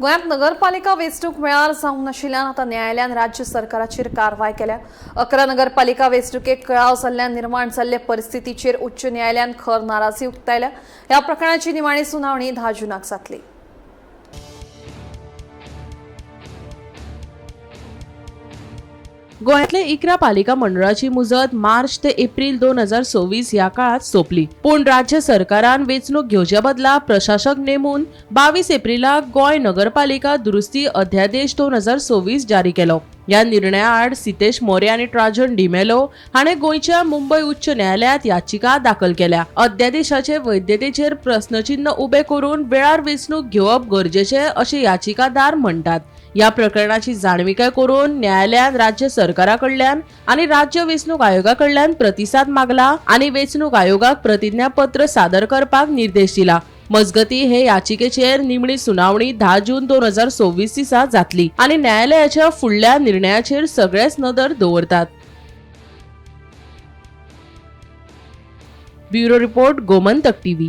गोंयांत नगरपालिका वेंचणूक वेळार जावंक नाशिल्ल्यान आतां न्यायालयान राज्य सरकाराचेर कारवाय केल्या. 11 नगरपालिका वेंचणुकेक कळाव जाल्ल्यान निर्माण जाल्ले परिस्थितीचेर उच्च न्यायालयान खर नाराजी उक्तायल्या. ह्या प्रकरणाची निमाणी सुनावणी 10 जूनाक जातली. गोंयांतले 11 पालिका मंडळाची मुजत मार्च ते एप्रील 2026 ह्या काळात सोंपली. पूण राज्य सरकारान वेंचणूक घेवच्या बदला प्रशासक नेमून 22 एप्रिलाक गोंय नगरपालिका दुरुस्ती अध्यादेश 2026 जारी केलो. ह्या निर्णया आड सितेश मोरे आनी ट्राजन डिमेलो हाणें गोंयच्या मुंबय उच्च न्यायालयांत याचिका दाखल केल्या. अध्यादेशाचे वैधतेचेर प्रस्नचिन्न उबे करून वेळार वेंचणूक घेवप गरजेचें अशें याचिकादार म्हणटात. ह्या प्रकरणाची जाणविकाय करून न्यायालयान राज्य सरकारा कडल्यान आनी राज्य वेंचणूक आयोगा कडल्यान प्रतिसाद मागला आनी वेंचणूक आयोगाक प्रतिज्ञापत्र सादर करपाक निर्देश दिला. मजगती हे याचिकेचेर निमणी सुनावणी 10 जून 2026 दिसा जातली आनी न्यायालयाच्या फुडल्या निर्णयाचेर सगळेच नदर दवरतात. Bureau report, Gomantak TV.